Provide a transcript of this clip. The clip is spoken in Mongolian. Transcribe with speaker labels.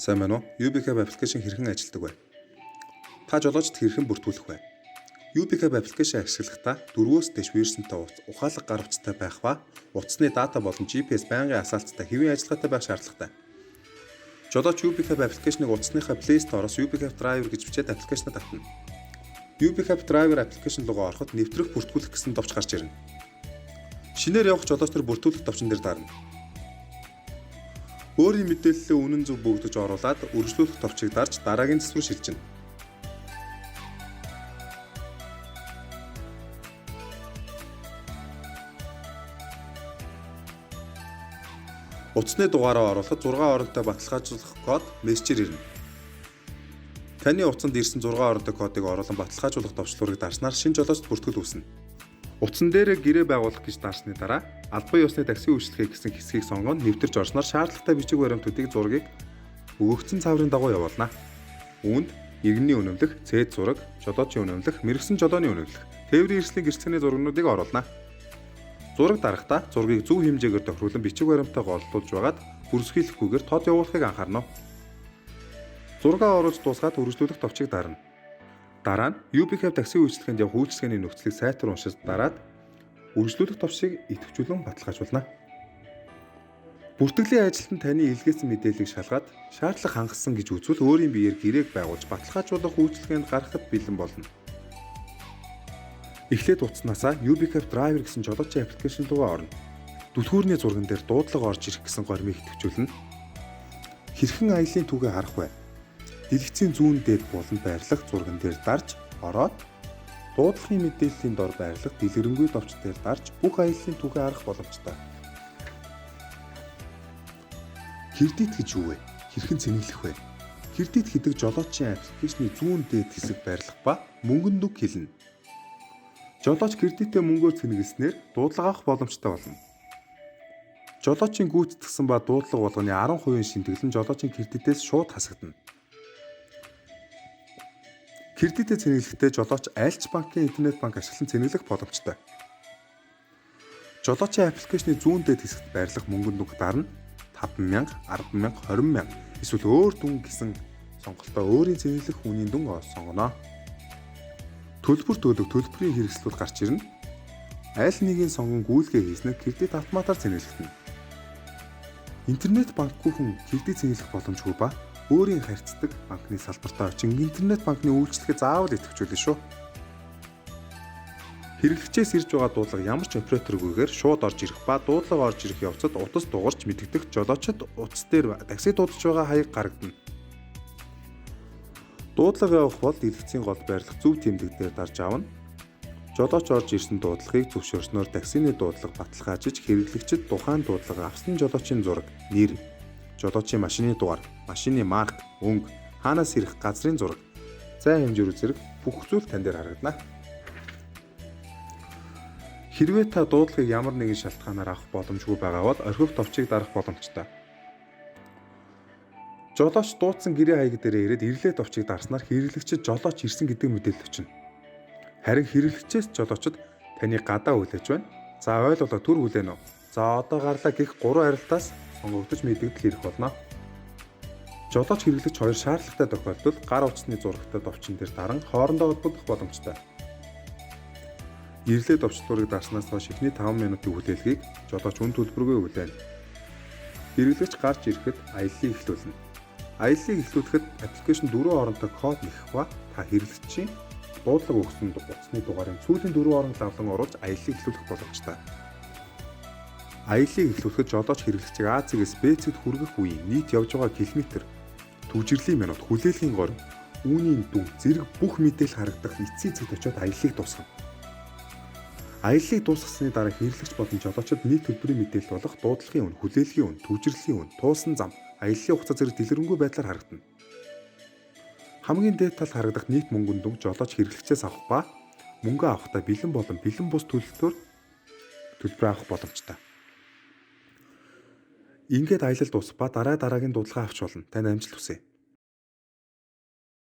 Speaker 1: Сайн байна уу? UbiCab application хэрхэн ажилладаг вэ? Та жолоочд хэрхэн бүртгүүлэх вэ? UbiCab application ашиглахдаа 4-өөс дээш версионтой утас, ухаалаг гар утастай байх ба утасны дата болон GPS байнгын асаалттай, хэвийн ажиллагаатай байх шаардлагатай. Жолооч UbiCab application-ыг утасныхаа Play Store-оос UbiCab Driver гэж бичээд application-аа татна. UbiCab Driver application руугаа ороход нэвтрэх, бүртгүүлэх гэсэн товч гарч ирнэ. Шинээр явах жолооч нар бүртгүүлэх товчон дээр дарна. Өөрийн мэдээллээ үнэн зөв бөөгдөж оруулаад үргэлжлүүлэх товчийг дарж дараагийн хэсэг рүү шилжинэ. Утасны дугаараа оруулахад 6 оронтой баталгаажуулах код мессежээр ирнэ. Таны утсанд ирсэн 6 оронтой кодыг оруулан баталгаажуулах товчлуурыг дарснаар шинэ жолоочд бүртгэл үүснэ. Утсан дээрээ гэрээ байгуулах гэж дарсны дараа албан ёсны такси үйлчилгээ гэсэн хэсгийг сонгон нэвтэрч орсноор шаардлагатай бичиг баримтуудыг, зургийг өгөгдсөн цааврын дагуу явуулна. Үүнд иргэний үнэмлэх, цээд зураг, жолоочийн үнэмлэх, мэргэсэн жолооны үнэмлэх, тээврийн эрсдлийн гэрчлэгээний зургнуудыг оруулна. Зураг дарахдаа зургийг зөв хэмжээгээр тохируулан бичиг баримтаа голлуулж байгаад бүрсгийлэхгүйгээр тод явуулахыг анхаарна. Зургаа оруулж дуусгаад үргэлжлүүлэх товчийг дарна. Дараа нь UbiCab такси үйлчилгээнд явах үйлчилгээний нөхцөлийг сайтар уншиж дараад үргэлжлүүлэх товчийг идэвхжүүлэн баталгаажуулна. Бүртгэлийн ажилтан таны илгээсэн мэдээллийг шалгаад шаардлага хангасан гэж үзвэл өөрийн биеэр гэрээг байгуулж баталгаажуулах үйлчилгээнд гаргахад бэлэн болно. Эхлээд утаснаасаа UbiCab Driver гэсэн жолоочийн application руугаа орно. Түлхүүрний зурган дээр дуудлага орж ирэх гэсэн горимыг идэвхжүүлнэ. Хэрхэн аяллын түүхээ харах вэ? Дэлгэцийн зүүн дээд буланд байрлах зурган дээр дарж ороод дуудлагын мэдээллийн дор байрлах дэлгэрэнгүй товч дээр дарж бүх аяллын түүхээ харах боломжтой. Кредит гэж юу вэ? Хэрхэн цэнэглэх вэ? Кредит гэдэг жолоочийн application-ы зүүн дээд хэсэг байрлах ба мөнгөн дүг хэлнэ. Жолооч кредитээ мөнгөөр цэнэглэснээр дуудлага авах боломжтой болно. Жолоочийн гүйцэтгэсэн ба дуудлага болгоны 10% шинтгэл нь жолоочийн кредитээс шууд хасагдана. Кредитээ цэнэглэхдээ жолооч аль ч банкын интернет банк ашиглан цэнэглэх боломжтой. Жолоочийн application-ы зүүн дээд хэсэгт байрлах мөнгөн дүг дарна. 5,000, 10,000, 20,000 эсвэл өөр дүн гэсэн сонголтоо өөрийн цэнэглэх үнийн дүн сонгоно. Төлбөр төлөх, төлбөрийн хэрэгслүүд гарч ирнэ. Аль нэгийг сонгон гүйлгээ хийснээр кредит автоматар цэнэглэгдэнэ. Интернет банкгүй хүн кредит цэнэглэх боломжгүй ба өөрийн харьцдаг банкны салбартаа очин интернет банкны үйлчилгээ заавал идэвхжүүлнэ шүү. Хэрэглэгчээс ирж байгаа дуудлага ямар ч операторгүйгээр шууд орж ирэх ба дуудлага орж ирэх явцад утас дугарч мэдэгдэх жолоочид утас дээр такси дуудаж байгаа хаяг харагдана. Дуудлага явах бол дэлгэцийн гол байрлах зөв тэмдэг дээр дарж авна. Жолооч орж ирсэн дуудлагыг зөвшөөрснөөр таксины дуудлага баталгаажиж хэрэглэгчид тухайн дуудлага авсан жолоочийн зураг, нэр, жолоочийн машины дугаар, машины марк, өнгө, хаанаас ирэх газрын зураг, зай хэмжүүр зэрэг бүх зүйл тань дээр харагдана. Хэрвээ та дуудлагыг ямар нэгэн шалтгаанаар авах боломжгүй байгаа бол орхих товчийг дарах боломжтой. Жолооч дуудсан гэрээ хаяг дээрээ ирээд ирлээ товчийг дарснаар хэрэглэгчид жолооч ирсэн гэдэг мэдээлэл өчнө. Харин хэрэглэгчээс жолоочид таны гадаа хүлээж байна. За ойлголоо, түр хүлээнэ үү? За одоо гарлаа гэх гурван харилтаас сонгогдож мэдэгдэл ирэх болно. Жолооч хэрэглэгч хоёр шаардлагатай тохиолдолд гар утасны зурагтай товчон дээр даран хоорондоо холбогдох боломжтой. Ирлээ товчлуурыг дарснаас хойш эхний 5 минутын хүлээлгийг жолооч үнэ төлбөргүй хүлээнэ. Хэрэглэгч гарч ирэхэд аяллыг эхлүүлнэ. Аяллыг эхлүүлэхэд application 4 оронтой код нэхэх ба та хэрэглэгчийн дуудлага өгсөн утасны дугаарын сүүлийн 4 орон лавлан оруулж аяллыг эхлүүлэх боломжтой. Аяллыг эхлүүлэхэд жолооч хэрэглэгчийг А цэгээс Б цэгт хүргэх үеийн нийт явж байгаа километр, түгжрэлийн минут, хүлээлгийн горим, үүний дүн зэрэг бүх мэдээлэл харагдах эцсийн цэгт очиод аяллыг дуусгана. Аяллыг дуусгасны дараа хэрэглэгч болон жолоочид нийт төлбөрийн мэдээлэл болох дуудлагын үн, хүлээлгийн үн, түгжрэлийн үн, туулсан зам, аяллын хугацаа зэрэг дэлгэрэнгүй байдлаар харагдана. Хамгийн дээд талд харагдах нийт мөнгөн дүн жолооч хэрэглэгчээс авах ба мөнгө авахдаа бэлэн болон бэлэн бус төлөлтөөр төлбөр авах боломжтой. Ингээд аялал дуусах ба дараа дараагийн дуудлага авч болно. Танд амжилт хүсье.